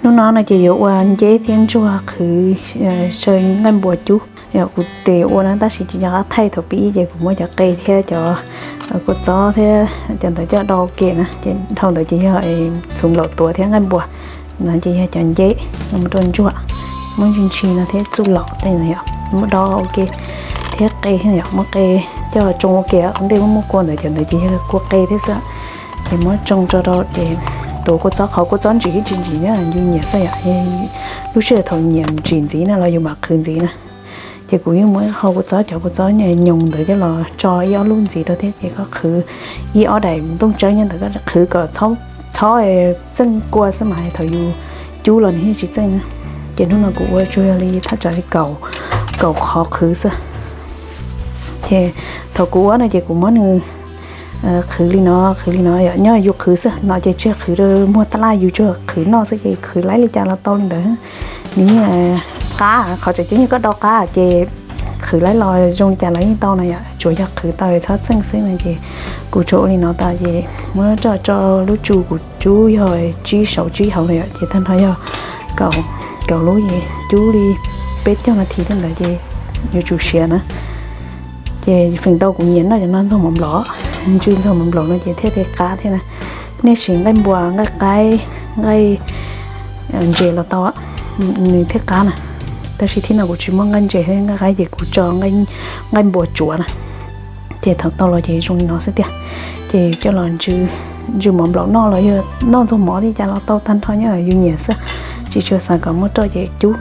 Hnub no no ces yuav ua nceb thiab ntsuag qhwv, saw nqaij npua cub. Kuv tes ua na tab sis tsis nco qab thaij, thaum pib ces kuv muab cov qe thiab cov kua txob thiab cov ntawd coj do ua ke na, ces dhau ntawd ces yog txhuv nplaum tuav thiab nqaij npua. No ces yog cov nceb, mus rau ntsuag, muab ntsis ntshis no thiab txuj laum tej no yom, muab do ua ke, thiab qe yom, muab qe coj tsoo ua ke. Ua ntej muab muab kua ntawd, cov ntawd ces yog kua qe thiab xwb. Ces muab tsoo tso rau ces tuav kua txob, qhov kua txob ntsim ib tsis ntsim nws nyiam xwb yom. Lub sij hawm thaum nyiam ntsim ntxiv na los yus mam qhwv ntxiv na. Ces kuv yeej muab ib qho kua txob, cov kua txob nyoos ntawd coj los tso ib ob lub ntxiv rau thiab ces koj qhwv ib ob daim nplooj tsawb nyob ntawd, koj qhwv kom txhob txeej kua xwb mas thaum yus cub los nws yeej tsis txeej. Ces hnub no kuv ua tsuas yog li thaj tsam li kaum qhov qhwv xwb. Ces thaum kuv ua no ces kuv muab nws qhwv li no, qhwv li no yom, nyob yus qhwv xwb no ces tsis qhwv rau muag taj laj, yus tsuas qhwv noj xwb ces qhwv laib li cas los tau li ntawd. Nws yeej qab, qhov tseem ceeb yog koj do qab ces qhwv laib los zoo li cas los yeej tau na yom, tsuas yog qhwv tau txhob txeej xwb no ces kuv tsuas ua li no tas ces muab tso tso lub tsu kuv cub yog tsib saum tsib hauv na yom, ces tag nrho yog kaum lub, cub li peb caug nas this tej ntawd ces yuav tsum siav na. Ces feem ntau kuv nyiam noj cov no ntxuag mov nplaum, ntsw ntxuag mov nplaum no ces thiaj li qab thiab na. Nej siv nqaij npua, nqaij qaib, nqaij ntses los tau, nws thiaj qab na. Tab sis thib no kuv tsis muaj nqaij ntses thiab nqaij qaib ces kuv tso nqaij npua tsuav na. Ces thaum tau los ces zoo li no xwb tiag. Ces coj los ntsw mov nplaum noj los yog noj ntxuag mov li cas los tau, tag nrho nyob yus nyiam xwb. Tsis tshua xav kom muab roj ces cub